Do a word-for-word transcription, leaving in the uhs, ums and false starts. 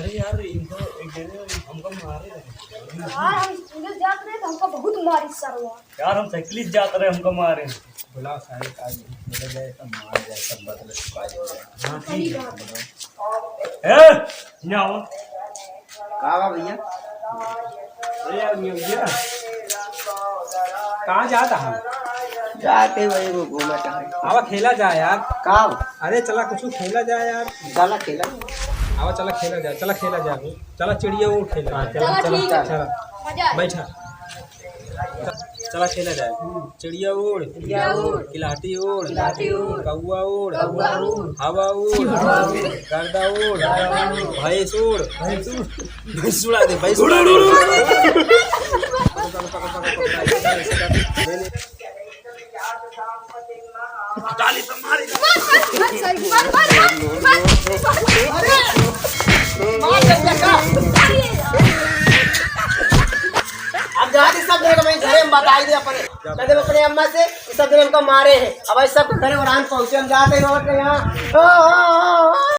अरे यार, इनको एक जने हमको मारे रहे। यार, हम स्कूल जात रहे तो हमको बहुत मारी सरवा। यार, हम साइकिल से जात रहे, हमको मारे। बुलाओ सारे, आज खेला जाए, सब मार जाए, सब बदला चुका जाए। हाँ, ठीक है। ए, यहाँ आओ। का बा भैया? अरे यार, ये भैया। कहाँ जात हम? जाते वही वो घूमत है। आवा खेला जाए यार। का? अरे चला कुछ खेला जाए यार। चला खेला। आवा चला खेला जाए, चला खेला जाए। चला चिड़िया उड़ खेला। हाँ, चला, चला, चला, ठीक है। चला। मजा आए। बैठा। चला खेला जाए। चिड़िया उड़, चिड़िया उड़। किलाटी उड़, किलाटी उड़। कौआ उड़, कौआ उड़। हवा उड़, हवा उड़। गर्दा उड़, गर्दा उड़। भैंस उड़, भैंस उड़। भैंस उड़ा दे, भैंस उड़ा दे। हटा ले, सब मारे। अब जा दे, सब जने के मैं घरे में बताई दे अपने, कह दे अपने अम्मा से कि सब जने हमको मारे हैं। अब भाई सबके घरे वरान पहुँचे, हम जाते हैं बाबा के यहाँ। ओ, ओ, ओ, ओ।